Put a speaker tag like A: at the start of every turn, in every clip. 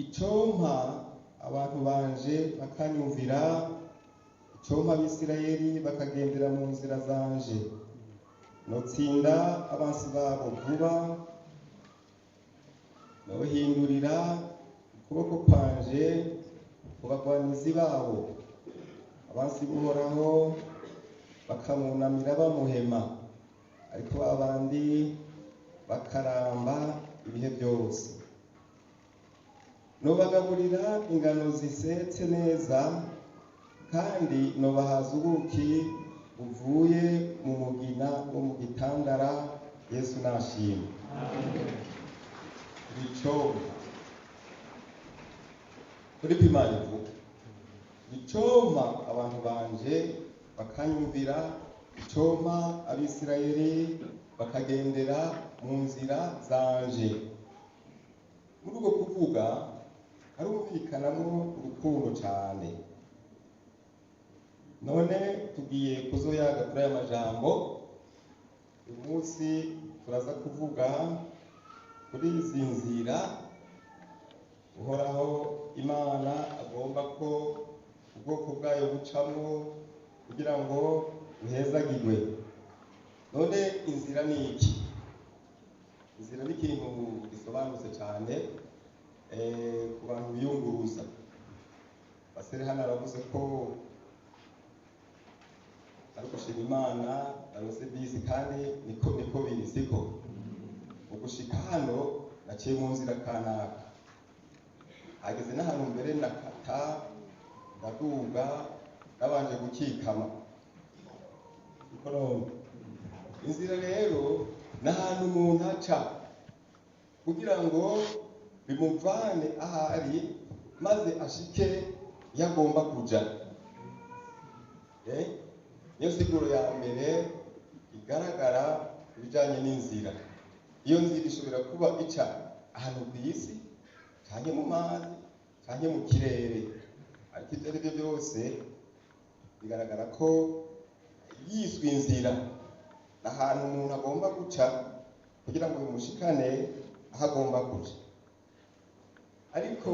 A: Icompa abantu banje bakanyumvira, icompa Abisirayeli bakagendera mu nzira zanje, notsinda abansi babo vuba, nohindurira ukuboko kwanje ku bagwanizi babo, abansi b'Uhoraho bakamwunamira bamuhema, ariko babandi bakaramba ibihe byose. Nobagaburira ingano zisetse neza, kandi nobahaza ubuki buvuye mu mugina wo mu gitandara. Yesu nashimwe. Icompa kuri Imana ivuga, icompa abantu banje bakanyumvira, icompa Abisirayeli bakagendera mu nzira zanje. Muri ubwo kuvuga harumvikanamo urukundo cyane. None tugiye kuzoyaga kuri aya majambo. Uyu munsi turaza kuvuga kuri izi nzira Uhoraho Imana agomba ko ubwoko bwayo bucamo kugira ngo buhezagirwe. None inzira ni iki? Inzira ni ikintu gisobanutse cyane ku bantu biyunguruza. Basere hano aravuze ko ari gushima Imana narose bisi, kandi niko biri, siko? Ugushika hano naciye mu nzira kanaka, hageze n'ahantu mbere nakata ndaduga nabanje gukikama, siko? None inzira rero ni ahantu umuntu aca kugira ngo bimuvane ahari maze ashike iyo agomba kuja. Niyo siguro ya mbere igaragara ku bijanye n'inzira. Iyo nzira ishobora kuba ica ahantu ku isi, canke mu mazi, canke mu kirere, ariko ibyo ari byo byose bigaragara ko yiswe inzira ni ahantu umuntu agomba guca kugira ngo bimushikane aho agomba kuja. Ariko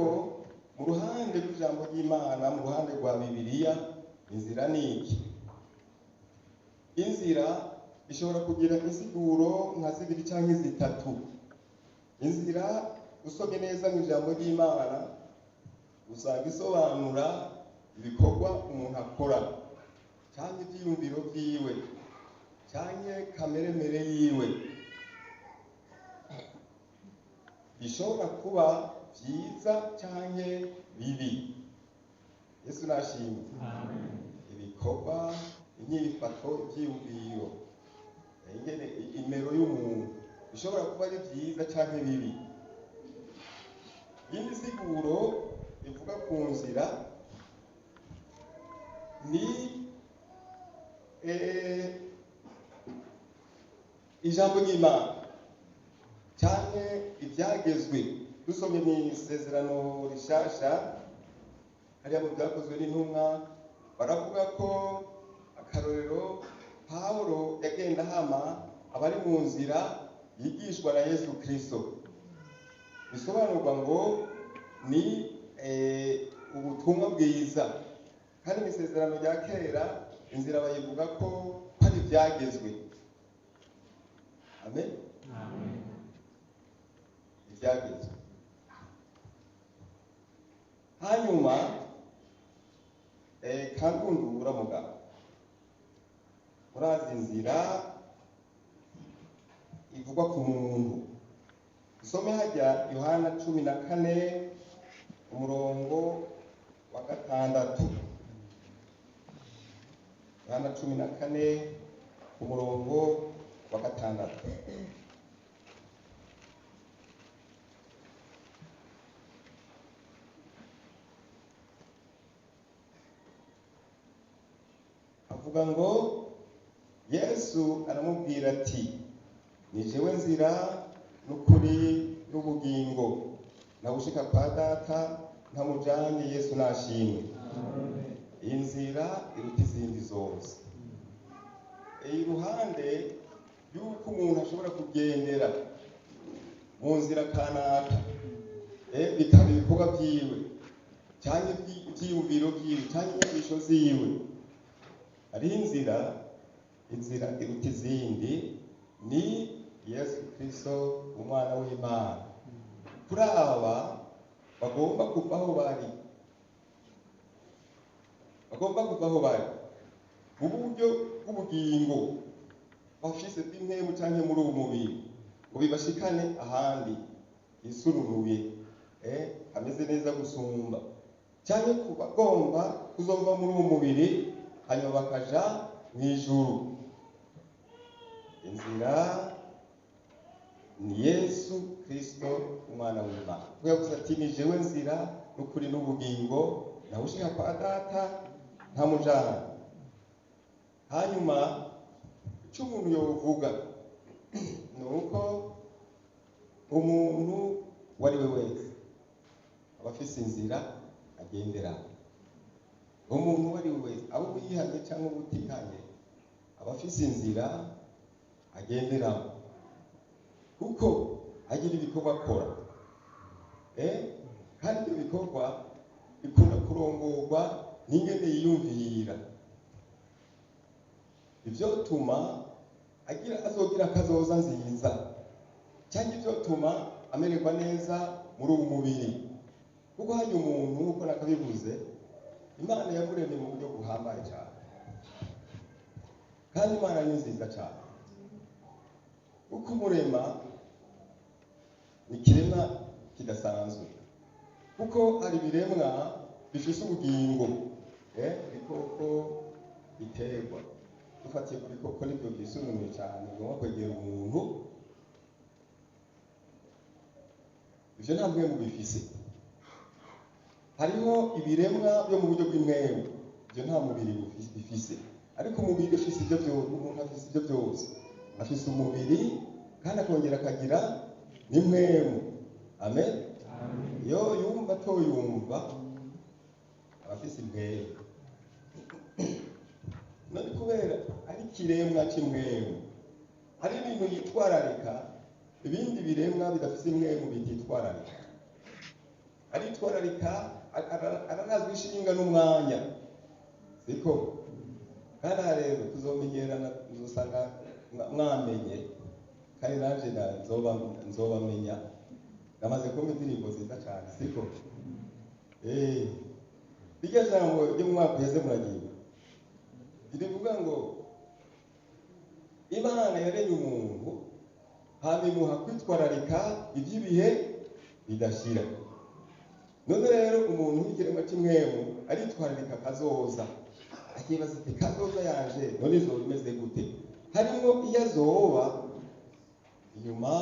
A: mu ruhande rw'ijambo ry'Imana, mu ruhande rwa Bibiliya, inzira ni iki? Inzira ishobora kugira insiguro nka zibiri canke zitatu. Inzira usomye neza mu ijambo ry'Imana usanga isobanura ibikorwa umuntu akora, canke ivyiyumviro vyiwe, canke kameremere yiwe, bishobora kuba vyiza canke bibi. Yesu nashimwe. Ibikorwa, inyifato, ivyiyumviro, ingene imero y'umuntu bishobora kuba ari vyiza canke bibi. Iyindi siguro ivuga ku nzira ni ijambo ry'Imana canke ivyagezwe. Dusomye mu Isezerano Rishasha, hariya mu Byakozwe n'Intumwa, baravuga ko akarorero Pawulo yagenda hama abari mu nzira yigishwa na Yesu Kristo, bisobanurwa ngo ni ubutumwa bwiza. Kandi mu Isezerano rya Kera inzira bayivuga ko ari ibyagezwe. Amen. Ibyagezwe. Hanyuma kangundura mugabo murazi inzira ivugwa ku muntu. Usome hajya Yohana 14 umurongo wa 6. Yohana 14 umurongo wa 6. Avuga ngo Yesu aramubwira ati: "Ni jewe nzira n'ukuri n'ubugingo, nawushika kwa Data ntamujanye." Yesu nashimwe. Inzira iruta izindi zose, iruhande y'uko umuntu ashobora kugendera mu nzira kanaka, bikaba ibikorwa. Cyangwa ibyiyumviro byiwe, cyangwa inyigisho ziwe. Hariho inzira, inzira iruta izindi ni Yesu Kristo, umwana w'Imana. Kuri aba bagomba kuva aho bari, bagomba kuva aho bari mu buryo bw'ubugingo bafise bw'impemu canke muri uwo mubiri, ngo bibashikane ahandi hisununuye, hameze neza gusumba, canke ku bagomba kuzova muri uwo mubiri hanyuma bakaja mw'ijuru. Inzira ni Yesu Kristo, umwana w'Imana. Kuko yavuze ati: "Ni jewe nzira n'ukuri n'ubugingo, nawe ushika kwa Data ntamujana." Hanyuma icyo umuntu yovuga ni uko umuntu uwo ari we wese aba afise inzira agendera. Umuntu uwo ari we wese, abo wihanye cyangwa utihanye, aba afise inzira agenderamo, kuko agira ibikorwa akora, kandi ibyo bikorwa bikunda kurongorwa n'ingene yiyumvira, ibyo tuma agira azogira akazoza nziza, cyangwa ibyo tuma amererwa neza muri ubu mubiri. Kuko hajya umuntu, nk'uko nakabivuze, Imana yamuremye mu buryo buhambaye cyane, kandi Imana ni nziza cyane, kuko umurema ni ikiremwa kidasanzwe. Kuko hari ibiremwa bifise ubugingo, ibikoko, biterwa. Dufatiye ku bikoko, nibyo byisununuye cyane, bigomba kwegera umuntu. Ivyo nta mpwemu bifise. Hariho ibiremwa byo mu buryo bw'impwemu, ivyo nta mubiri bifise, ariko umubiri ufise ivyo byose. Umuntu afise ivyo byose, afise umubiri kandi akongera akagira n'impwemu. Amen. Iyo yumva atoyumva, aba afise impwemu. None kubera ari ikiremwa cy'impwemu, hari ibintu yitwararika ibindi biremwa bidafise impwemu bititwararika. Aritwararika, ararazwa ishinga n'umwanya, siko? Kandi aha rero tuzomenyerana, muzosanga mwamenye, kandi nanje nzobamenya. Namaze kumva indirimbo nziza cyane, siko? Iryo jambo ryo mu mwaka uheze muragiye, rivuga ngo Imana yaremye umuntu hama imuha kwitwararika iby'ibihe bidashira. None rero umuntu nk'ikiremwa cy'impwemu aritwararika kazoza, akibaza ati: "Kazoza yanje none izoba imeze gute?" Harimo iyo azoba inyuma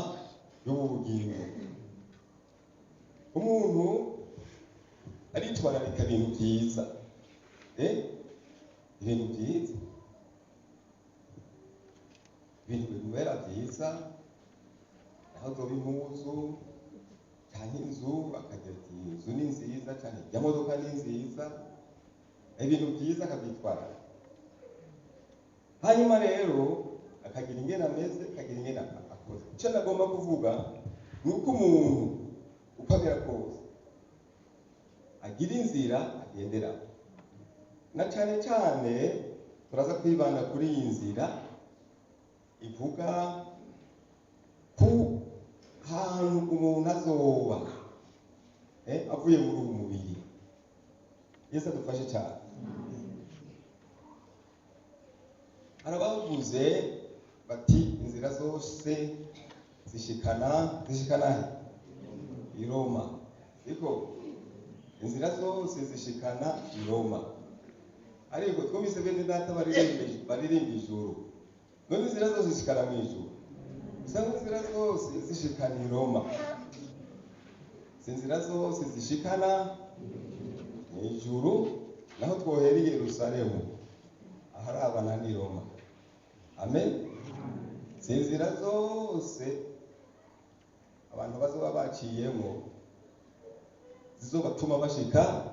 A: y'ubu bugingo. Umuntu aritwararika ibintu byiza, ibintu byiza, ibintu bimubera byiza, aho azoba impuzu cyangwa inzu, akagira ati: "Inzu ni nziza cyane, ijya modoka ni nziza." Ibintu byiza akabyitwararika. Hanyuma rero akagira ingene ameze, akagira ingene akoze. Icyo nagomba kuvuga ni uko umuntu uko amera kose agira inzira agendera, na cyane cyane turaza kwibanda kuri iyi nzira ivuga ku hantu umuntu azoba avuye muri ubu mubiri. Yesu adufashe cyane. Harabavuze bati: "Inzira zose zishikana he? I Roma." Siko? Inzira zose zishikana i Roma. Ariko twumvise bene Data baririmba ijuru. None inzira zose zishikana mu ijuru? Usanga inzira zose zishikana i Roma, si inzira zose zishikana mu ijuru. Naho twohera i Yerusalemu, aharabana n'i Roma. Amen. Si inzira zose abantu bazoba baciyemo zizobatuma bashika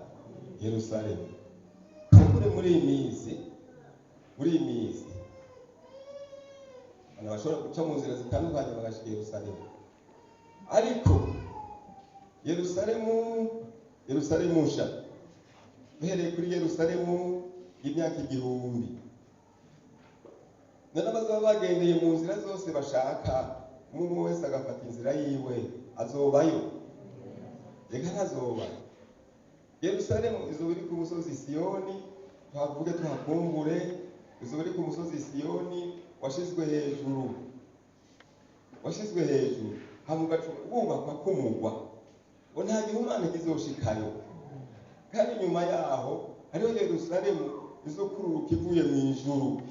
A: Yerusalemu. Kumbure muri iyi minsi abantu bashobora guca mu nzira zitandukanye bagashika Yerusalemu, ariko Yerusalemu nsha Duhereye kuri Yerusalemu y'imyaka 1000, none abazaba bagendeye mu nzira zose bashaka, umwe wese agafata inzira yiwe, azobayo? Reka, ntazoba. Yerusalemu izoba iri ku musozi Siyoni, tuhavuge tuhakumbure. Izoba iri ku musozi Siyoni washizwe hejuru, washyizwe hejuru, hama ugaca wubakwa k'umugwa ngo nta gihumane kizoshikayo. Kandi nyuma yaho hariho Yerusalemu izokururuka ivuye mu ijuru,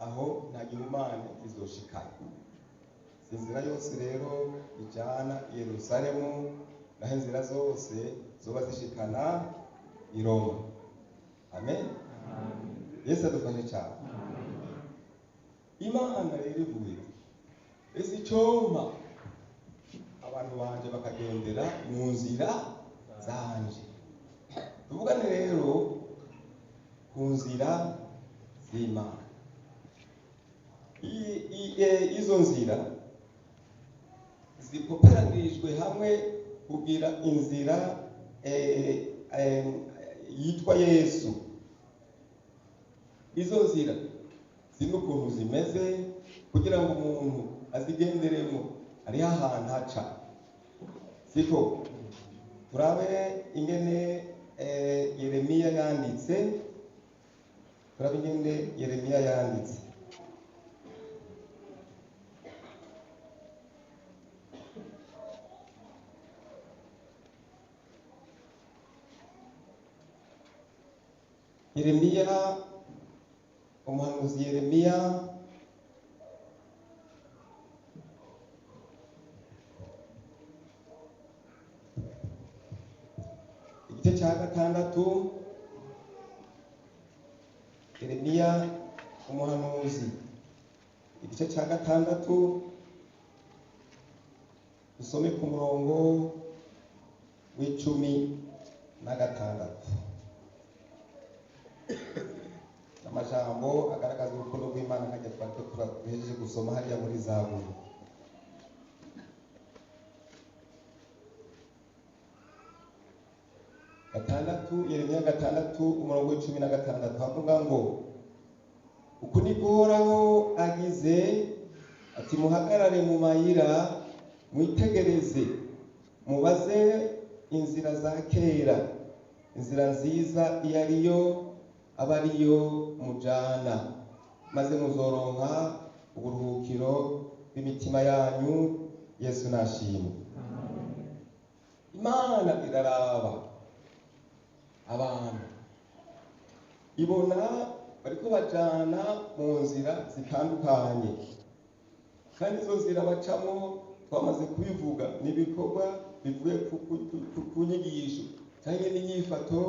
A: aho nta gihumane kizoshikayo. Si inzira yose rero ijana i Yerusalemu, naho inzira zose zoba zishikana i Roma. Amen. Yesu adufashe cyane. Imana rero ivuga iti: ese icompa abantu banje bakagendera mu nzira zanje. Tuvugane rero ku nzira z'Imana. Izo nzira zikoperanyirijwe hamwe kugira inzira yitwa Yesu. Izo nzira zimwe ukuntu zimeze, kugira ngo umuntu azigenderemo hariho ahantu haca, siko? Turabe ingene Yeremiya yanditse, turabe ingene Yeremiya yanditse. Yeremiya, umuhanuzi Yeremiya, igice cya 6. Yeremiya umuhanuzi, igice cya 6, dusome ku murongo w'16. Amajambo agaragaza urukundo rw'Imana nkajya twari duhejeje gusoma hariya muri Zaburi. 6, Yeremiya 6, umurongo w'16, havuga ngo: uku niko Uhoraho agize ati: muhagarare mu mayira, mwitegereze, mubaze inzira za kera, inzira nziza iyo ariyo aba ariyo mujana, maze muzoronka uburuhukiro bw'imitima yanyu. Yesu nashimwe. Imana iraraba abantu, ibona bariko bajana mu nzira zitandukanye, kandi izo nzira bacamo twamaze kubivuga, ni ibikorwa bivuye ku nyigisho cyangwa n'inyifato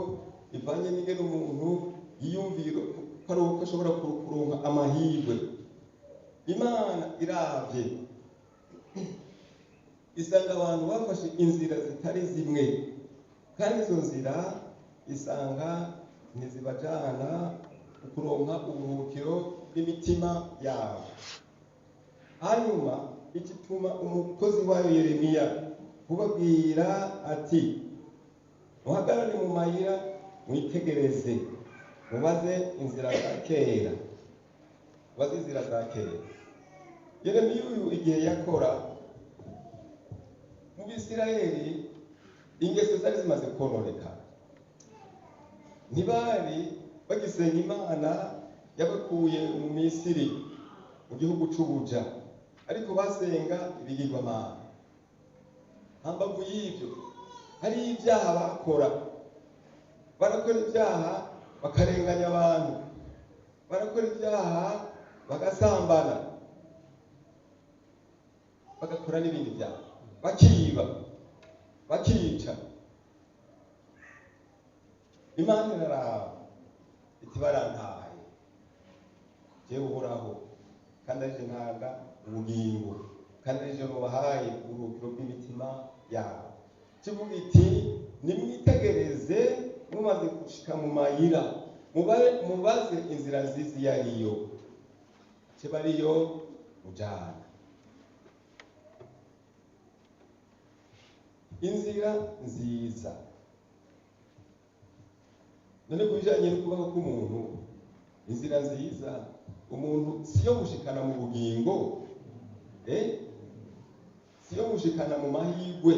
A: ivanye n'ingene umuntu yiyumvira ko ari uko ashobora kuronka amahirwe. Imana iravye isanga abantu bafashe inzira zitari zimwe, kandi izo nzira isanga ntizibajana kuronka uburuhukiro bw'imitima yabo. Hanyuma igituma umukozi wayo Yeremiya kubabwira ati: muhagarare mu mayira, mwitegereze, mubaze inzira za kera, mubaze inzira za kera. Yeremiya uyu igihe yakora mu Bisirayeli, ingeso zari zimaze kononekara, ntibari bagisenga Imana yabakuye mu Misiri, mu gihugu c'ubuja, ariko basenga ibigirwamana. Hambavu y'ibyo hari ibyaha bakora, barakora ibyaha bakarenganya abantu, barakora ibyaha bagasambana, bagakora n'ibindi byaha, bakiba, bakica. Imana iraraba iti: barantaye jewe Uhoraho, kandi arije ntanga ubugingo, kandi arije rubahaye uburuhukiro bw'imitima yabo. Kivuga iti: nimwitegereze, mumaze gushika mu mayira, mubaze inzira nziza iyo ariyo, kiba ariyo mujana. Inzira nziza. None ku bijanye no kubaho k'umuntu, inzira nziza umuntu siyo gushikana mu bugingo, siyo gushikana mu mahirwe,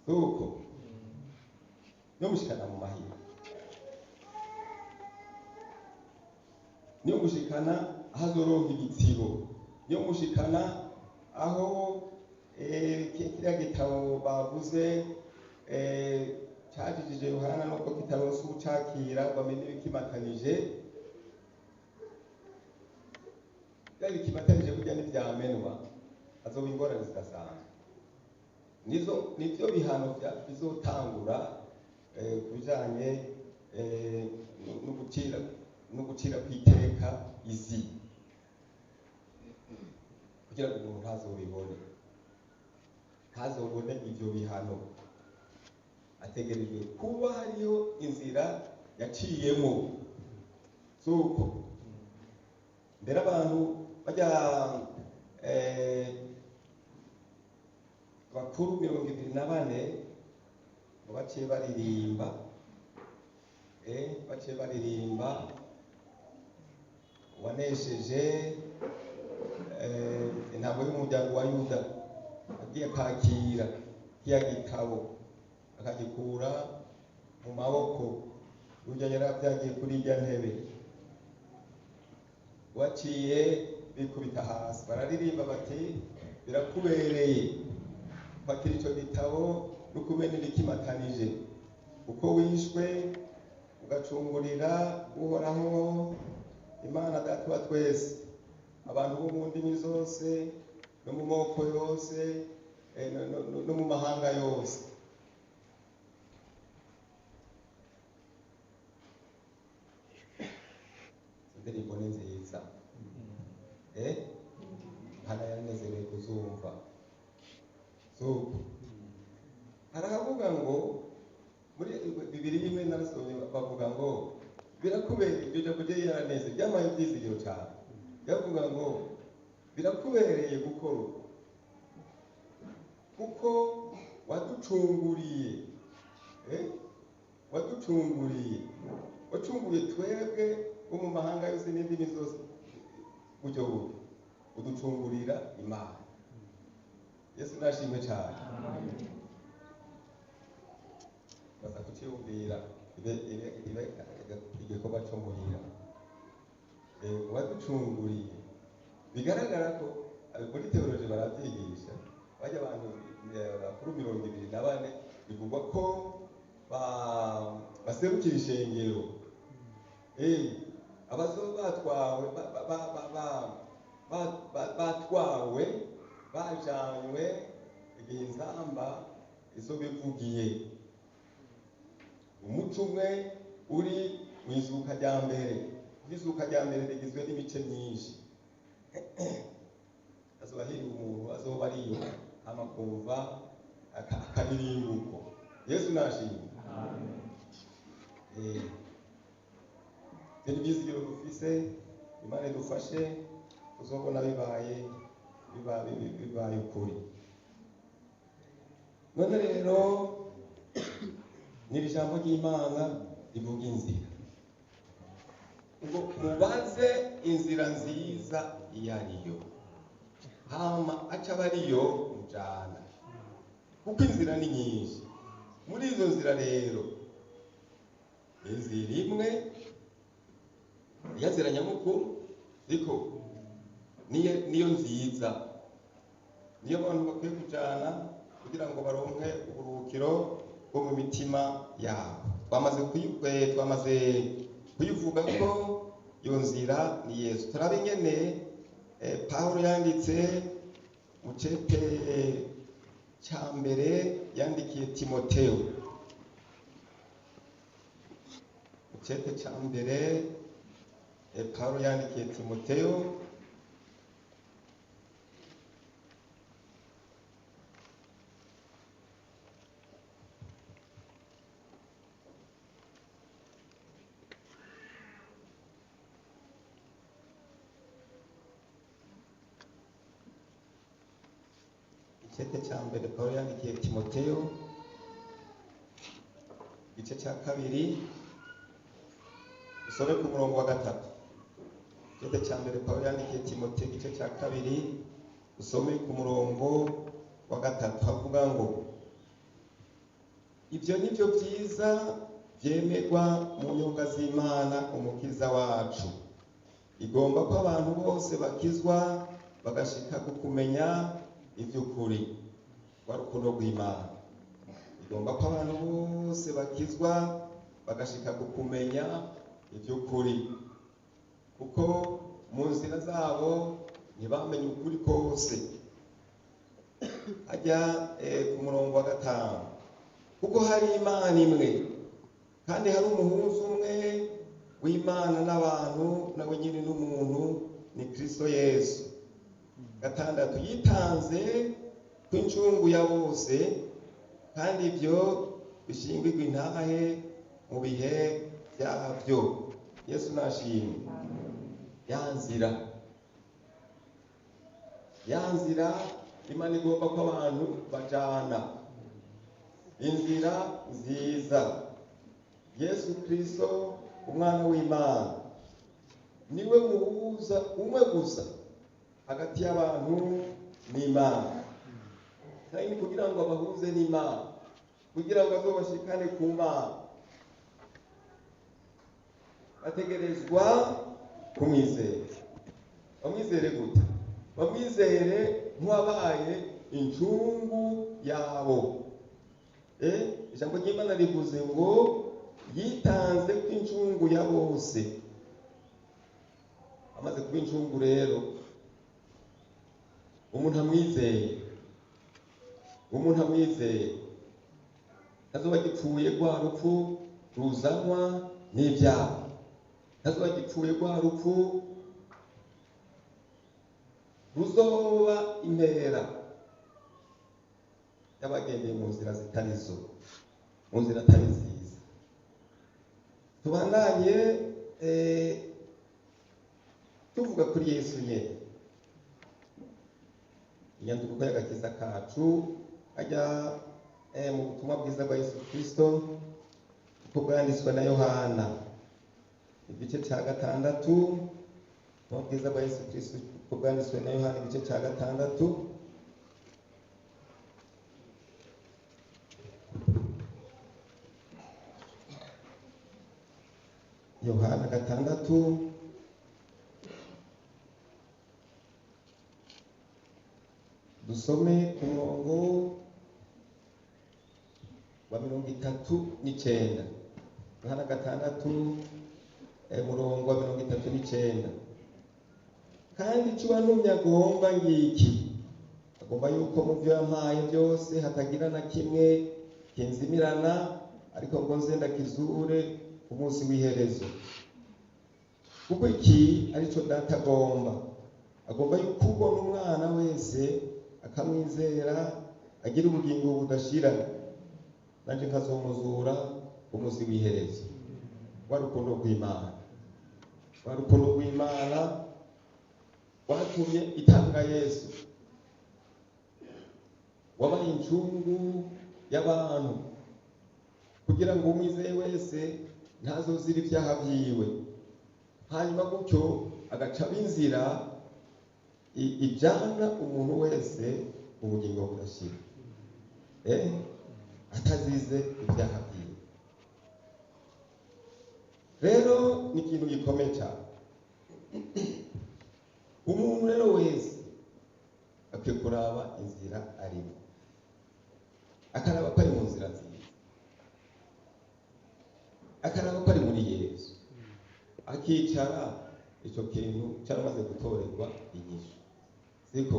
A: suko niyo gushikana mu mahirwe, niyo gushikana aho azoronka igitsibo, niyo gushikana aho kiriya gitabo bavuze cajijije Yohana, nubwo kitaronse ucakira ngo amenye ibikimatanije. Bya bikimatanije burya ntivyamenwa, azoba ingorane zidasanzwe. Nizo nivyo bihano bizotangura ku bijanye no gucira kwiteka isi, kugira ngo umuntu ntazobibone, ntazobone ivyo bihano. Ategerejwe kuba hariho inzira yaciyemo, suko mbere abantu bajya bakuru 24 ngo baciye baririmba, baciye baririmba wanesheje intango y'umuryango wa Yuda, agiye kwakira kiya gitabo akagikura mu maboko burya yari avyagiye kuri irya ntebe, waciye bikubita hasi bararirimba bati: "Birakubereye kwakira ico gitabo no kumena ibikimatanije, uko wishwe ugacungurira Uhoraho Imana Data wa twese abantu bo mu ndimi zose no mu moko yose, no mu mahanga yose." Indirimbo ni nziza, hana yaranezerewe kuzumva. So haravuga ngo muri bibiri imwe narasomye, bavuga ngo birakubereye. Iryo jambo rye yaraneze, byamaye ibyizigiro cyane. Yavuga ngo birakubereye gukora uko kuko waducunguriye, waducunguriye, wacunguye twebwe bo mu mahanga yose n'indimi zose, buryo buryo uducungurira Imana. Yesu nashimwe cyane. Baza kuciyumvira ibe igikorwa cyo muhira. Waducunguriye, bigaragara ko muri théologie baravyigisha. Bajya abantu bakuru 24 bivugwa ko baserukira ishengero, abazoba batwawe, batwawe, bajanywe igihe inzamba izo bivugiye. Umuco umwe uri mu izuka rya mbere. Izuka rya mbere rigizwe n'imice myinshi. Azoba hiri umuntu azoba ariyo, hama kumva akaririmba uko. Yesu nashimwe. Ivyo ni ivyizigiro dufise. Imana idufashe kuzobona bibaye bibaye ukuri. None rero ni iri jambo ry'Imana rivuga inzira, ngo mubaze inzira nziza iyo ariyo, hama aca aba ariyo mujana, kuko inzira ni nyinshi. Muri izo nzira rero, inzira imwe, iya nzira nyamukuru, ariko niyo nziza, niyo abantu bakwiye kujana kugira ngo baronke uburuhukiro bwo mu mitima yabo. Twamaze kuyivuga ko iyo nzira ni Yesu. Turabe ingene Pawulo yanditse mu cete cya mbere yandikiye Timoteyo. Mu cete cya mbere Pawulo yandikiye Timoteyo, icete cya mbere Pawulo yandikiye Timoteyo, Igice cya kabiri, usome ku murongo wa 3. Igice cya mbere Pawulo yandikiye Timoteyo, igice cya kabiri, usome ku murongo wa 3, havuga ngo ibyo ni byo byiza byemerwa mu nyunga z'Imana umukiza wacu. Igomba ko abantu bose bakizwa bagashika ku kumenya iby'ukuri rwa rukundo rw'Imana. Igomba ko abantu bose bakizwa bagashika ku kumenya iby'ukuri, kuko mu nzira zabo ntibamenye ukuri kose. Ajya ku murongo wa 5, kuko hari Imana imwe kandi hari umuhuza umwe w'Imana n'abantu, nawe nyine n'umuntu, ni Kristo Yesu. 6, yitanze kw'incungu ya bose, kandi ibyo bishingirwa intahe mu bihe byabyo. Yesu nashimwe. Ya nzira Imana igomba ko abantu bajana, inzira nziza. Yesu Kristo umwana w'Imana niwe muhuza umwe gusa hagati y'abantu n'Imana. Kandi kugira ngo abahuze n'Imana, kugira ngo azobashikane ku Mana, bategerezwa kumwizera. Bamwizere gute? Bamwizere nk'uwabaye incungu yabo. Ijambo ry'Imana rivuze ngo yitanze kw'incungu ya bose. Amaze kuba incungu rero, umuntu amwizeye ntazoba agipfuye rwa rupfu ruzanwa n'ibyaha, ntazoba agipfuye rwa rupfu ruzoba impera y'abagendeye mu nzira zitari zo, mu nzira atari nziza. Tubandanye tuvuga kuri Yesu nyene, inyandiko y'agakiza kacu. Ajya mu butumwa bwiza bwa Yesu Kristo uko bwanditswe na Yohana, igice cya 6. Ubutumwa bwiza bwa Yesu Kristo uko bwanditswe na Yohana, igice cya 6. Yohana 6, dusome ku murongo wa 39. Yohana 6, murongo wa 39. Kandi icyo uwantumye agomba ngiki, agomba yuko mu byo yampaye byose hatagira na kimwe kinzimirana, ariko ngo nze ndakizure ku munsi w'iherezo. Kuko iki arico Data agomba, agomba yuko ubona umwana wese akamwizera agira ubugingo budashira, nanje nkazomuzura ku munsi w'iherezo. Wa rukundo rw'Imana, wa rukundo rw'Imana watumye itanga Yesu, wabaye incungu y'abantu, kugira ngo umwizeye wese ntazozira ibyaha byiwe. Hanyuma gutyo agaca inzira ijana umuntu wese ubugingo budashira, atazize ibyaha byiwe. Rero ni ikintu gikomeye cyane. Umuntu rero wese akwiye kuraba inzira arimo, akaraba ko ari mu nzira nziza, akaraba ko ari muri Yesu, akicara icyo kintu cyaramaze gutorerwa inyishu. Siko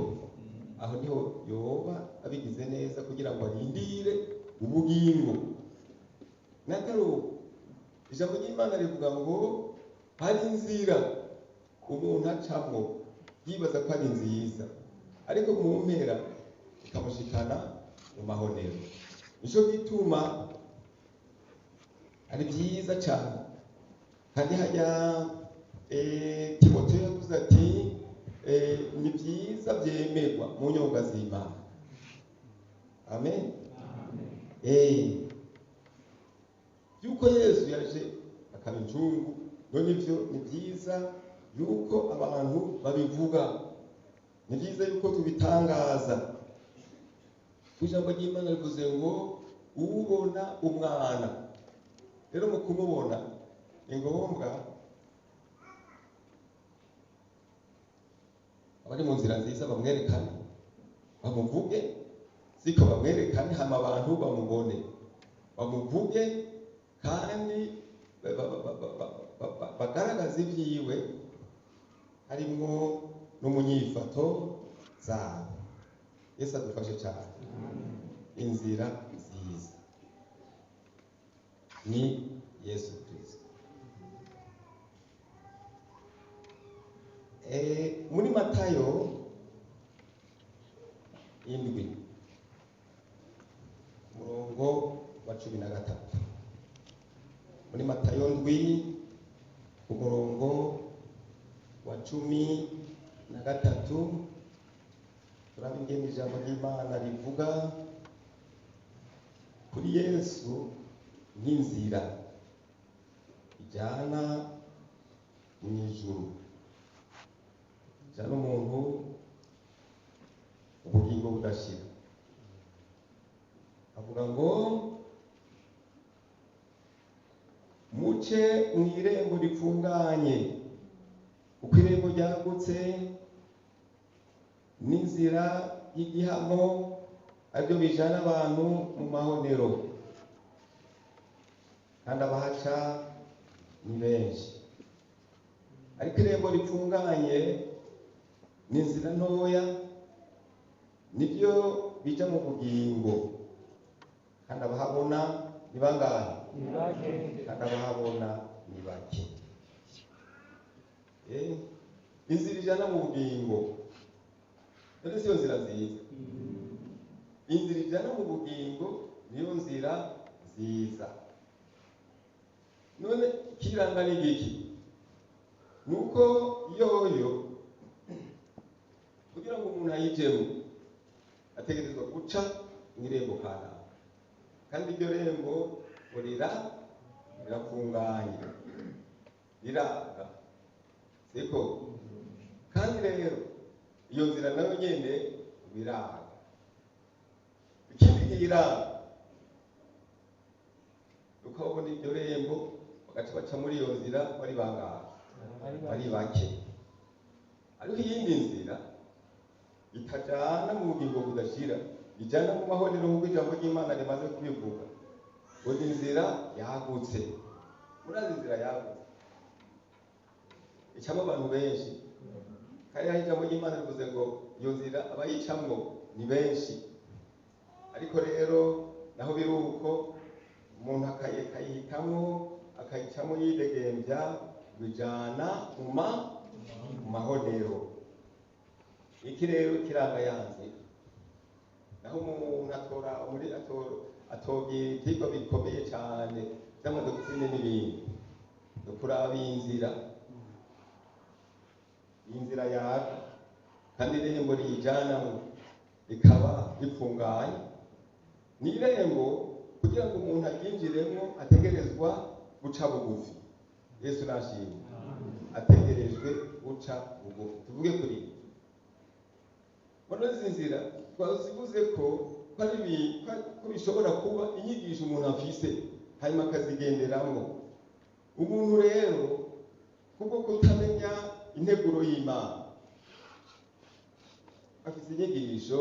A: aho niho yoba abigize neza kugira ngo arindire ubugingo. Nataro ijambo ry'Imana rivuga ngo hari inzira umuntu acamwo yibaza ko ari nziza, ariko mu mpera ikamushikana mu mahonero. Nico gituma ari byiza cyane. Kandi hajya Timoteyo yavuze ati ni byiza byemerwa mu nyonga z'Imana. Amen. Yuko Yesu yaje akaba incungu, none ivyo ni vyiza yuko abantu babivuga, ni vyiza yuko tubitangaza. Ijambo ry'Imana rivuze ngo ubona umwana. Rero mu kumubona ni ngombwa abari mu nzira nziza bamwerekane, bamuvuge, siko bamwerekane, hama abantu bamubone, bamuvuge, kandi bagaragaze ibyiwe, harimwo n'umunyifato zabo. Yesu adufashe cyane. Inzira nziza ni Yesu Kristo. Muri Matayo 7 umurongo wa 13, muri Matayo 7 umurongo wa 13, turaba ingene ijambo ry'Imana rivuga kuri Yesu nk'inzira ijana mu ijuru, ijana umuntu ubugingo budashira. Avuga ngo muce mu irembo ripfunganye, kuko irembo ryagutse n'inzira y'igihamo aribyo bijana abantu mu mahonero, kandi abahaca ni benshi. Ariko irembo ripfunganye n'inzira ntoya nibyo bija mu bugingo, kandi abahabona ni bangahe?
B: Ni bake.
A: Kandi abahabona ni bake. Inzira ijana mu bugingo, none siyo nzira nziza? Inzira ijana mu bugingo niyo nzira nziza. None ikiranga ni igiki? Nuko yoyo kugira ngo umuntu ayijemo ategerezwa guca mw'irembo kanaka, kandi iryo rembo ngo rirafunganye, riraga, siko? Kandi rero iyo nzira nayo nyene biraga. Ikindi kiyiranga uko babona iryo rembo bagaca baca muri iyo nzira bari bangahe? Bari bake. Ariko iyindi nzira itajana mu bugingo budashira, ijana mu mahonero nk'uko ijambo ry'Imana rimaze kubivuga, ngo ni inzira yagutse. Murazi inzira yagutse icamo abantu benshi, kandi aho ijambo ry'Imana rivuze ngo iyo nzira abayicamwo ni benshi. Ariko rero naho biri uko, umuntu akayihitamwo, akayicamwo yidegembya, bijana mu mahonero. Iki rero kiranga ya nzira. Naho umuntu atora muri atogira ivyigwa bikomeye cane vy'amadoktrine n'ibindi, no kuraba inzira, inzira yaga kandi irembo riyijanamwo rikaba ripfunganye. Ni irembo kugira ngo umuntu aryinjiremwo ategerezwa guca bugufi. Yesu nashimwe, ategerejwe guca bugufi. Tuvuge kuri muri izi nzira twazivuze ko ko bishobora kuba inyigisho umuntu afise hanyuma akazigenderamwo. Umuntu rero kubwo kutamenya integuro y'Imana afise inyigisho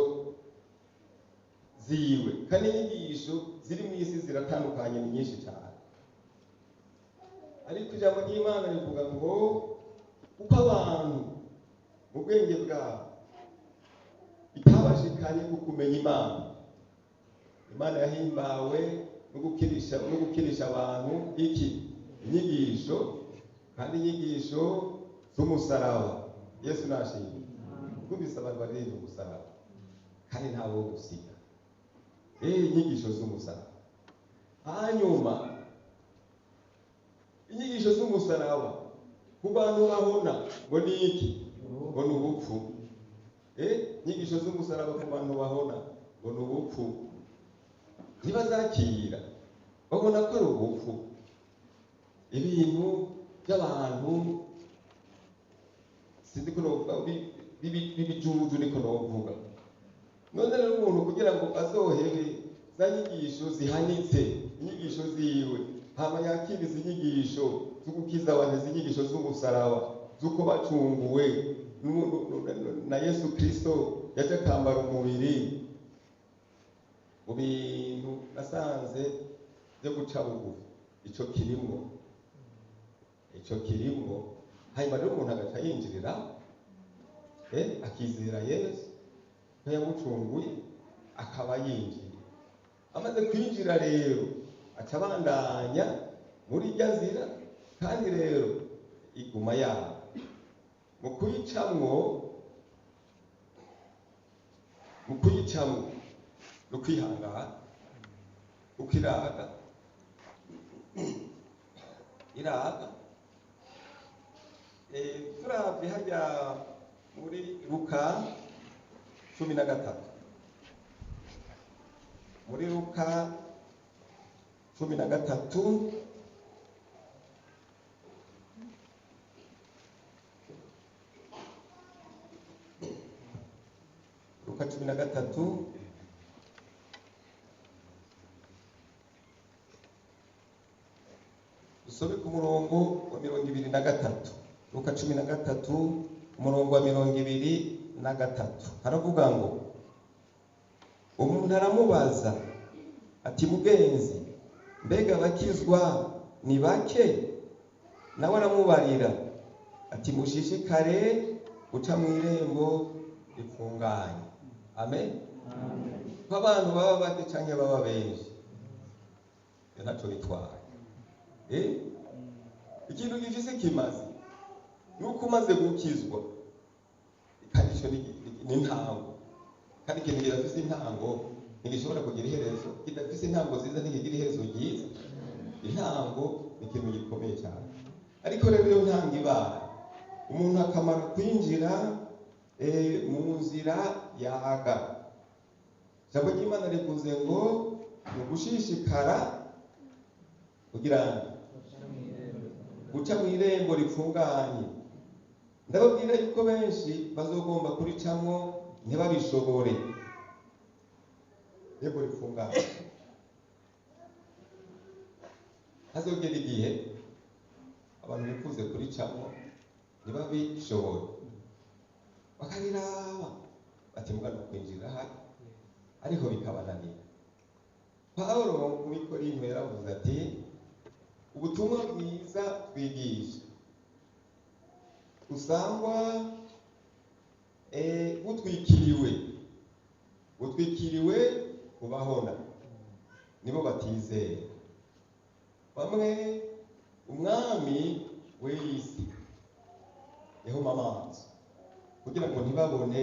A: ziwe, kandi inyigisho ziri mu isi ziratandukanye, ni nyinshi cyane. Ariko ijambo ry'Imana rivuga ngo uko abantu mu bwenge bwabo bitabashikanye ku kumenya Imana, Imana yahimbawe no gukirisha abantu iki? Inyigisho, kandi inyigisho z'umusaraba. Yesu nashimwe. Twumvise abantu baririmba umusaraba kandi ntawo gusiga. Inyigisho z'umusaraba. Hanyuma inyigisho z'umusaraba ku bantu babona ngo ni iki? Ngo ni ubupfu. Inyigisho z'umusaraba ku bantu babona ngo ni ubupfu, ntibazakira, babona ko ari ubupfu. Ibintu by'abantu sinzi ko novuga b'ibijuju niko novuga. None rero umuntu kugira ngo azohebe za nyigisho zihanitse, inyigisho ziwe, hama yakira izi nyigisho zo gukiza abantu, izi nyigisho z'umusaraba, z'uko bacunguwe na Yesu Kristo yaje akambara umubiri. Mu bintu nasanze byo guca bugufi ico kirimwo, ico kirimwo. Hanyuma rero umuntu agaca yinjirira, akizera Yesu ko yamucunguye, akaba yinjiye. Amaze kwinjira rero aca abandanya muri irya nzira, kandi rero iguma yabo mu kuyicamwo, mu kuyicamwo no kwihangana, ukiraga iraga. Turavye harya muri Luka 13, muri Luka 13, Luka 13, dusome ku murongo wa 23. Luka 13 umurongo wa 23, haravuga ngo umuntu aramubaza ati: mugenzi, mbega abakizwa ni bake? Nawe aramubarira ati: mushishikare guca mu irembo rifunganye. Amen. Ko abantu baba bake canke baba benshi, ibyo ntaco bitwaye. Ikintu gifise kimaze nuko umaze gukizwa, kandi ico ni intango, kandi ikintu kidafise intango ntigishobora kugira iherezo, kidafise intango nziza ntikigira iherezo ryiza. Intango ni ikintu gikomeye cyane. Ariko rero iyo ntango ibaye, umuntu akamara kwinjira mu nzira yaga, ijambo ry'Imana rivuze ngo ni ugushishikara kugira guca mu irembo rifunganye. Ndababwira yuko benshi bazogomba kuricamwo ntibabishobore. Irembo rifunganye, hazogera igihe abantu bifuze kuricamwo ntibabishobore, bakariraba bati mugana kwinjira hano, ariko bikabananira. Pawulo mu Korinto yaravuze ati: ubutumwa bwiza twigisha usangwa butwikiriwe kubahona nibo batizera. Bamwe umwami w'isi yahuma amaso kugira ngo ntibabone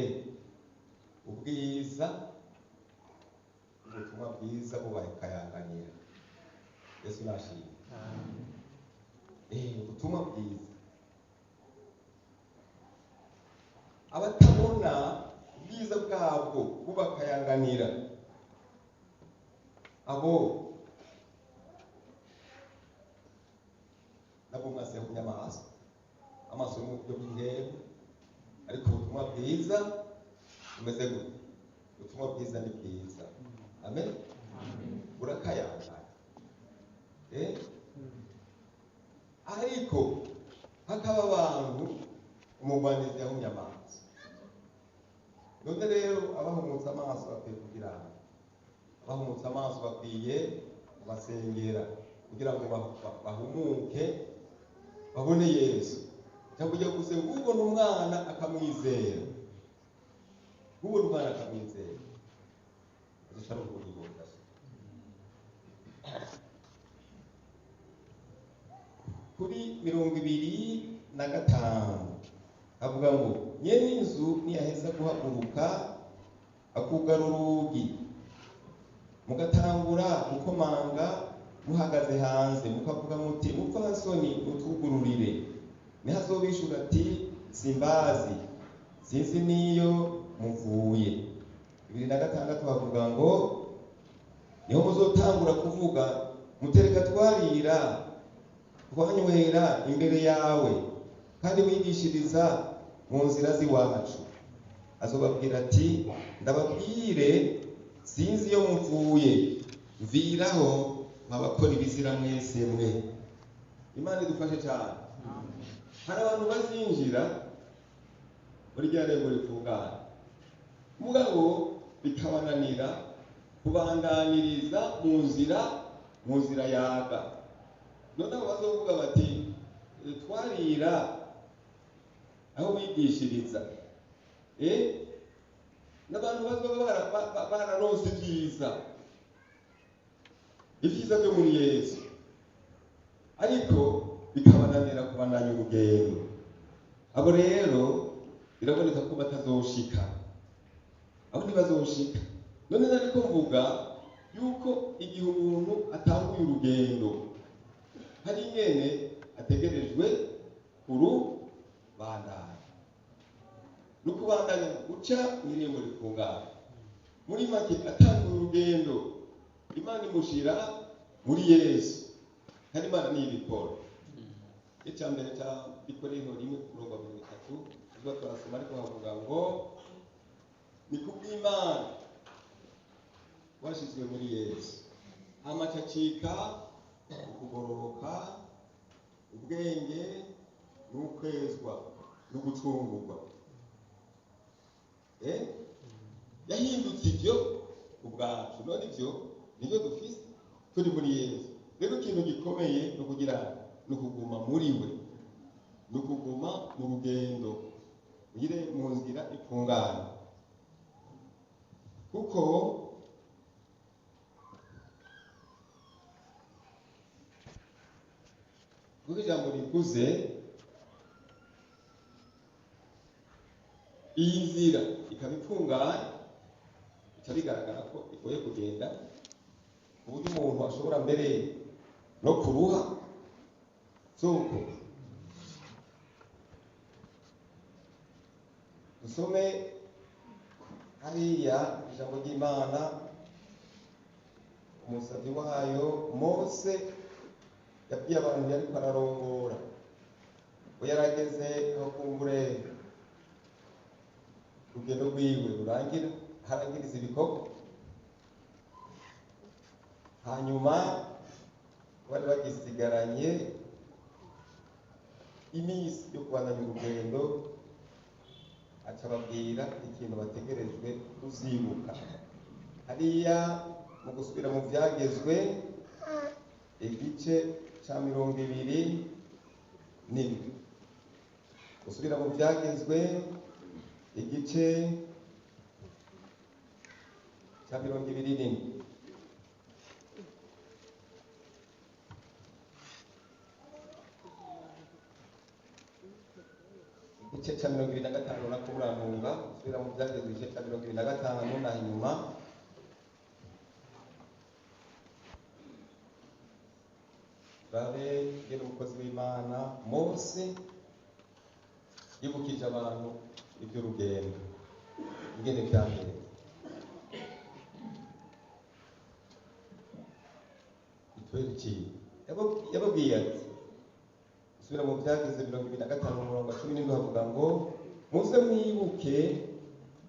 A: ubwiza, ubutumwa bwiza bubakayanganira. Yesu nashimwe. Ubutumwa bwiza, abatabona ubwiza bwabwo bubakayanganira, abo nabo mwase yahumye amaso, amaso yo mu buryo bw'intego. Ariko ubutumwa bwiza bumeze gute? Ubutumwa bwiza ni bwiza. Amen. Burakayangana. Ariko hakaba abantu umugwanizi yahumye amaso. None rero abahumutse amaso bakwiye kugira, abahumutse amaso bakwiye kubasengera kugira ngo bahumuke babone Yesu. Cyangwa ujya gusenga ubona umwana akamwizera, ubona umwana akamwizera, azoshobora kubugingo budashira. Kuri 25 avuga ngo nyene inzu niyaheza guhaguruka akugara urugi, mugatangura gukomanga muhagaze hanze, mukavuga muti: mupfasoni mutwugururire. Niho azobishura ati: simbazi, sinzi niyo muvuye. 26 bavuga ngo niho muzotangura kuvuga mutereka twarira Twanywera imbere yawe, kandi wigishiriza mu nzira z'iwacu. Azobabwira ati: Ndababwire, sinzi iyo muvuye, mviraho mwabakora ibizira mwese mwe. Imana idufashe cyane. Hari abantu bazinjira muri rya rembo rifungana, mugabo bikabananira kubandaniriza mu nzira yaga. Noneho bazovuga bati: Twarira aho wigishiriza." N'abantu bazoba bararonse ibyiza byo muri Yesu, ariko bikabananira kubandanya urugendo. Abo rero biraboneka ko batazoshika, abo ntibazoshika. None nariko mvuga yuko igihe umuntu atanguye urugendo, hari ingene ategerejwe kurubandanya, ni ukubandanya guca mw'irembo rifungana. Muri make, atanguye urugendo, Imana imushira muri Yesu, kandi Imana niyo ibikora. Icya mbere cya Bikorinto 1 ku murongo wa 30 tuba turasoma, ariko havuga ngo ni kubw'Imana washyizwe muri Yesu, hama acacika ukugororoka, ubwenge, n'ukwezwa, no gucungurwa. Yahindutse ibyo ubwacu. None ibyo nibyo dufise turi muri Yesu. Rero ikintu gikomeye ni ukugira, ni ukuguma muri we, ni ukuguma mu rugendo ngire mu nzira ifunganye, kuko ijambo rikuze, iyi nzira ikaba ifunganye, bica bigaragara ko igoye kugenda, ku buryo umuntu ashobora mbere no kuruha. Suko dusome hariya ijambo ry'Imana, umusabyi wayo Mose yabwiye abantu yariko ararongora, we yarageze aho kumbure urugendo rwiwe rurangira, harangiriza ibikorwa. Hanyuma bari bagisigaranye iminsi yo kubandanya urugendo, aca ababwira ikintu bategerejwe kuzibuka. Hariya mu gusubira mu Vyagezwe, igice ca 27, gusubira mu Vyagezwe igice ca 27. Igice ca 25, nako murantunga, gusubira mu Vyagezwe igice ca 25 na inyuma. Turabe ngene umukozi w'Imana Mose yibukije abantu iby'urugendo ingene vyambere. Itwereke, yababwiye ati, usubira mu Vyageze 25 umurongo wa 17, havuga ngo: "Muze mwibuke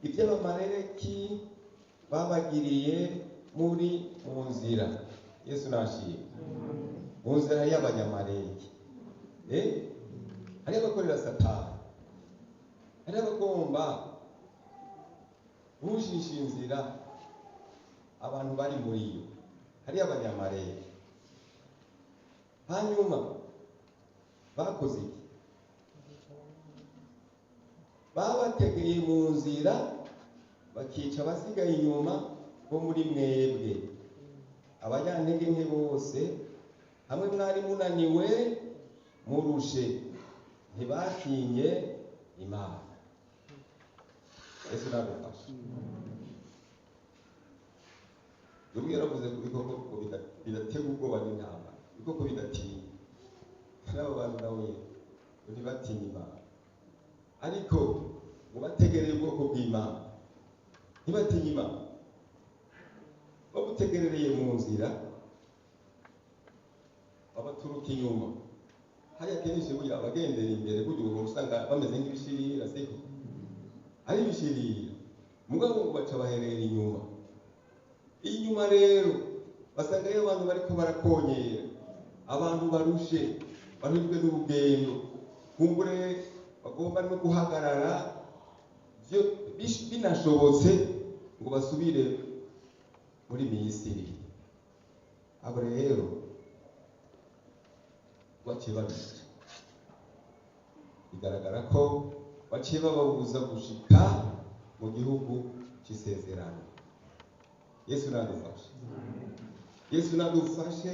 A: ibyo Abamarereki babagiriye muri mu nzira." Yesu nashimwe. Mu nzira y'Abanyamareki, hariyo abakorera Satani, hariyo abagomba gushisha inzira abantu bari muri yo, hariyo Abanyamareki. Hanyuma bakoze iki? Babategeye mu nzira, bakica abasigaye inyuma bo muri mwebwe, abanyantege nke bose, hamwe mwari munaniwe murushe, ntibatinye Imana. Yesu nagufasha. Yobu yaravuze ku bikoko ngo bidatega ubwoba n'intambara, ibikoko bidatinya. N'abo bantu nawe ngo ntibatinye Imana, ariko ngo bategereye ubwoko bw'Imana, ntibatinye Imana, babutegerereye mu nzira, babaturuka inyuma. Hariya kenshi burya abagendera imbere burya uhora usanga bameze nk'ibishirira, siko ari ibishirira, mugabo ngo baca baherera inyuma. Inyuma rero basangayo abantu bariko barakonyera, abantu barushe, baruhijwe n'urugendo, kumbure bagomba no guhagarara binashobotse ngo basubire muri Misiri. Abo rero baciye babica, bigaragara ko baciye bababuza gushika mu gihugu c'isezerano. Yesu nadufashe, Yesu nadufashe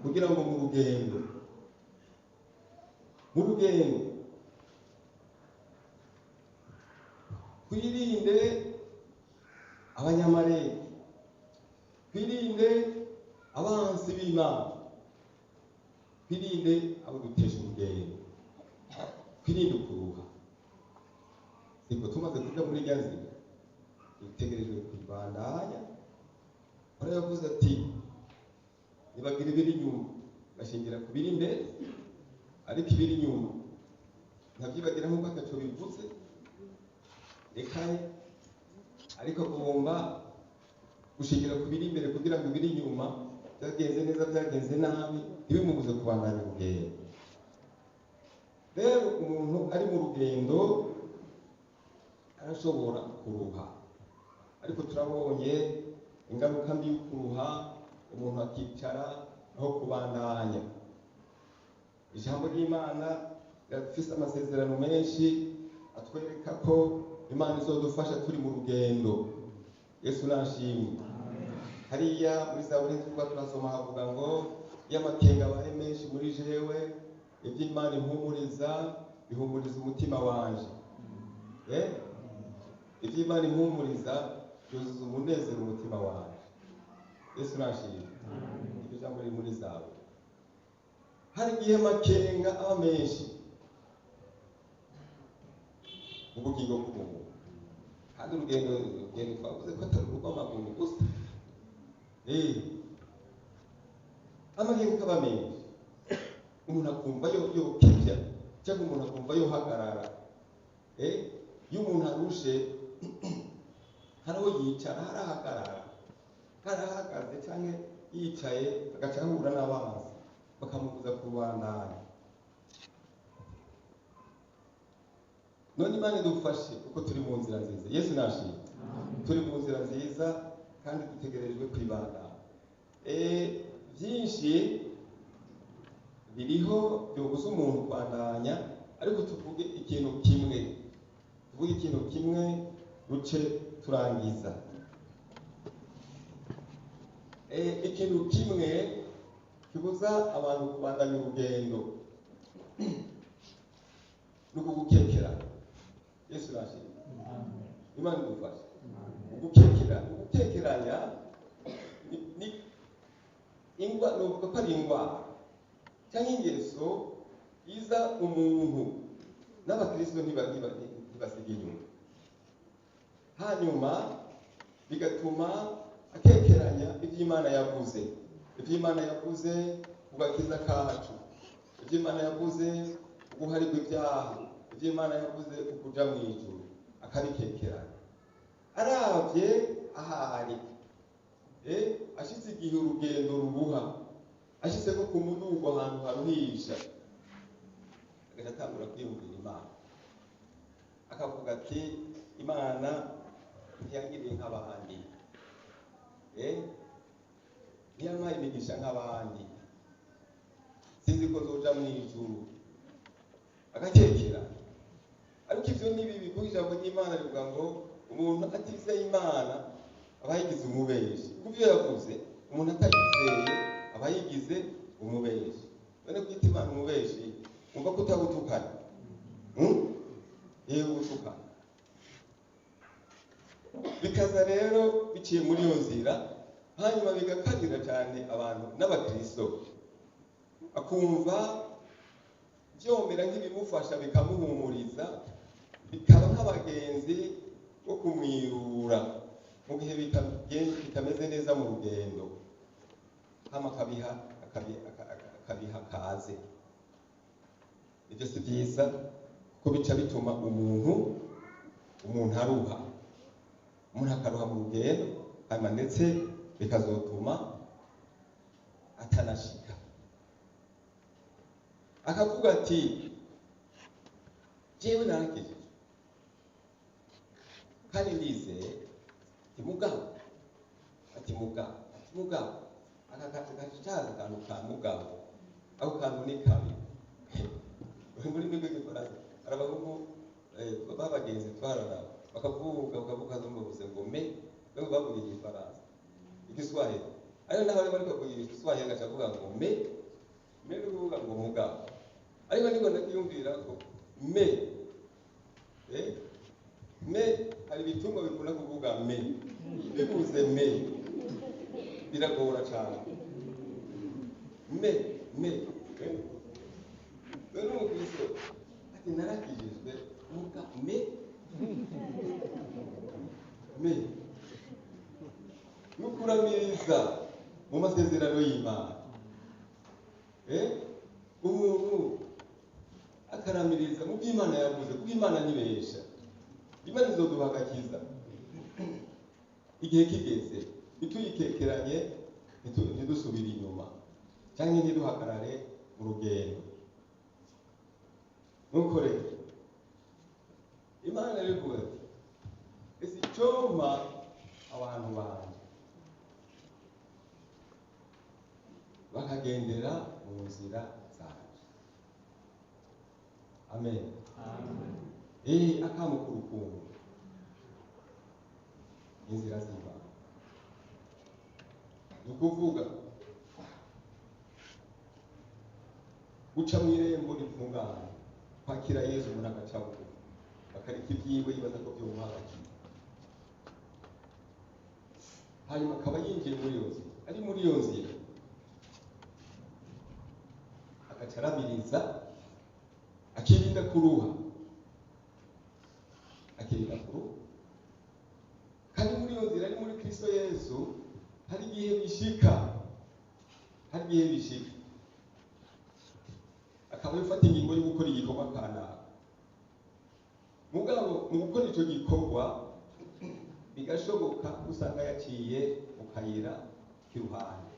A: kugira ngo mu rugendo twirinde abanyamarere, twirinde abansi b'Imana, twirinde abo dutesha urugendo, twirinde ukuruha. Siko tumaze kuja muri rya nzira, dutegerejwe kubandanya. Pawulo yavuze ati nibagira ibiri inyuma bashingira ku biri imbere, ariko ibiri inyuma nkabyibagira nk'uko ataco bivuze, rekaye, ariko agomba gushingira ku biri imbere kugira ngo ibiri inyuma byagenze neza, byagenze nabi, ntibimubuze kubandanya urugendo. Rero umuntu ari mu rugendo arashobora kuruha, ariko turabonye ingaruka mbi y'ukuruha, umuntu akicara aho kubandanya. Ijambo ry'Imana rirafise amasezerano menshi atwereka ko Imana izodufasha turi mu rugendo. Yesu nashimwe. Hariya muri Zaburi tuvuga, turasoma, havuga ngo iyo amakenga abaye menshi muri jewe, ibyo Imana impumuriza bihumuriza umutima wanje. Ibyo Imana impumuriza byuzuza umunezero umutima wanje. Yesu nashimwe. Iryo jambo riri muri Zaburi. Hari igihe amakenga aba menshi mu bugingo bw'umuntu, kandi urugendo twavuze ko atari urw'amaguru gusa. Amakenga akaba menshi, umuntu akumva yokebya cyangwa umuntu akumva yohagarara. Iyo umuntu arushe, hari aho yicara, harahagarara, harahagaze cyangwa yicaye, agaca ahura n'abanzi bakamubuza kubandanya. None Imana idufashe kuko turi mu nzira nziza. Yesu nashimwe. Turi mu nzira nziza kandi dutegerejwe kwibandanya. Byinshi biriho byobuza umuntu kubandanya, ariko tuvuge ikintu kimwe, tuvuge ikintu kimwe duce turangiza. Ikintu kimwe kibuza abantu kubandanya urugendo ni ukugukekera. Yesu nashimwe. Imana idufashe. Ugukekeranya ni ingwa, nuvuga ko ari ingwara cyangwa ingeso iza umuntu, n'abakristo ntibasiga inyuma, hanyuma bigatuma akekeranya ibyo Imana yavuze, ibyo Imana yavuze ku gakiza kacu, ibyo Imana yavuze ku guharirwa ibyaha, ibyo Imana yavuze ku kuja mu ijuru, akabikekeranya. Aravye ahari, ashitse igihe urugendo rubuha, ashitse ko ku mudugo ahantu haruhisha, agaca atangura kwiyumvira Imana, akavuga ati Imana ntiyangiriye nk'abandi, ntiyampaye imigisha nk'abandi, sinzi ko nzoja mu ijuru, agakekera. Ariko ivyo ni bibi, kuko ijambo ry'Imana rivuga ngo umuntu atizeye Imana aba yigize umubeshi. Ku byo yavuze, umuntu atayizeye aba yigize umubeshi. None kwita Imana umubeshi, wumva ko utagutukana? Yewe, utukana. Bikaza rero biciye muri iyo nzira, hanyuma bigakarira cyane abantu n'abakristo, akumva byomera nk'ibimufasha, bikamuhumuriza, bikaba nk'abagenzi bo kumwirura mu gihe bitameze neza mu rugendo, hama akabiha kaze. Ibyo si byiza, kuko bica bituma umuntu aruha, umuntu akaruha mu rugendo, hanyuma ndetse bikazotuma atanashika. Akavuga ati jewe narakijijwe kandi ndizeye, ati mugabo, ati mugabo, ati mugabo, aka gacaza akantu ka mugabo, ako kantu ni kabi mu rurimi rw'igifaransa. Hari abahungu b'abagenzi twarara bakavuga bavuze ngo mais, bamwe bavuga igifaransa, igiswahili, ariko naho bariko bavuga igiswahili agaca avuga ngo mais. Mais ni ukuvuga ngo mugabo, ariko niko ndakiyumvira ko mais, mais hari ibitungwa bikunda kuvuga mais. Bivuze mais biragora cyane. Mais, mais, none umukristo ati narakijijwe muga mais, mais nukuramiriza mu masezerano y'Imana. Umuntu akaramiriza mu by'Imana yavuze, kuko Imana ntibesha. Imana izoduha agakiza igihe kigeze, ntituyikekeranye, ntidusubire inyuma cyangwa ntiduhagarare mu rugendo. Nuko rero Imana rivuga ati ese icyompa abantu banje bakagendera mu nzira zanje. Amen. Akamo k'urukundo, inzira z'Imana, ni ukuvuga guca mu irembo rifunganye, kwakira Yesu, umuntu agaca bugufi akareka ibyiwe yibaza ko byomuha agakiza, hanyuma akaba yinjiye muri iyo nzira, ari muri iyo nzira agaca aramiriza, akirinda kuruha, akirinda kuruha. Kandi muri iyo nzira ari muri Kristo Yesu, hari igihe bishika, hari igihe bishika akaba yafata ingingo yo gukora igikorwa kanaka, mugabo mu gukora ico gikorwa bigashoboka usanga yaciye mu kayira k'iruhande.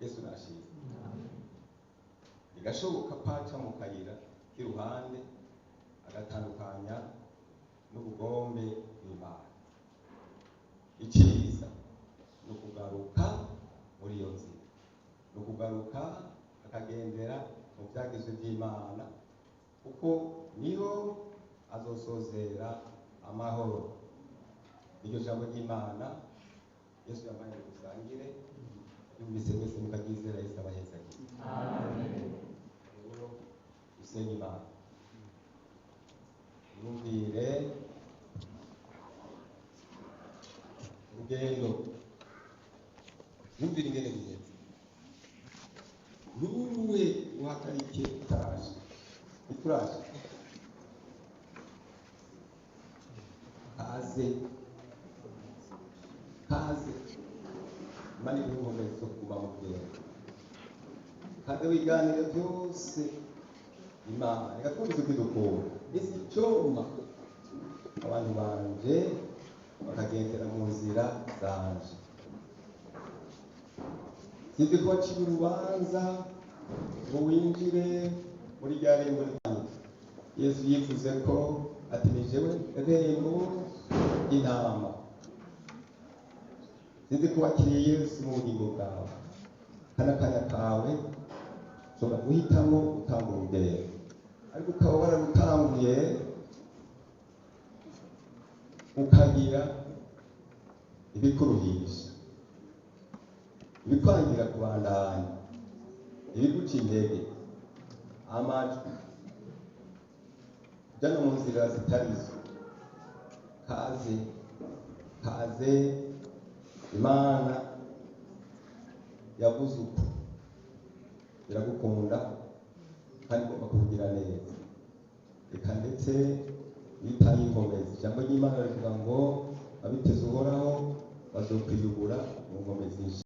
A: Yesu nashimwe. Bigashoboka ko aca mu kayira k'iruhande agatandukanya n'ubugombe bw'Imana. Icyiza ni ukugaruka muri iyo nzira, ni ukugaruka akagendera mu byagezwe by'Imana, kuko niho azosozera amahoro. Iryo jambo ry'Imana Yesu yambaye ngo dusangire, yumvise mwese mukaryizera. Yesu abahezagire. Rero dusenye Imana, yumvire urugendo, yumvire ingene bimeze, nturuhe uhagarike utaraje, ntituraje. Kaze, kaze, Imana iguhe inkomezi zo kuguma mu rugendo. Kaze wiganire byose Imana, reka twumvise uko idukunda. Ese icyoma abantu banje bakagendera mu nzira zanje, sinzi ko waciye urubanza ngo winjire muri rya rembo ryanjye. Yesu yivuze ko ati ni jewe rembo ry'intama. Sinzi ko wakiriye Yesu mu bugingo bwawe, kano kanya kawe ushobora guhitamo gutanga urugendo, ariko ukaba wararutanguye ukagira ibikuruhisha, ibikwangira kubandanya, ibiguca intege, amajwi ujya no mu nzira zitarizo. Kaze, kaze, Imana yavuze uko iragukunda kandi igomba kukugira neza. Reka ndetse witaye inkomezi. Ijambo ry'Imana rivuga ngo abiteze Uhoraho bazokwiyubura mu nkomezi.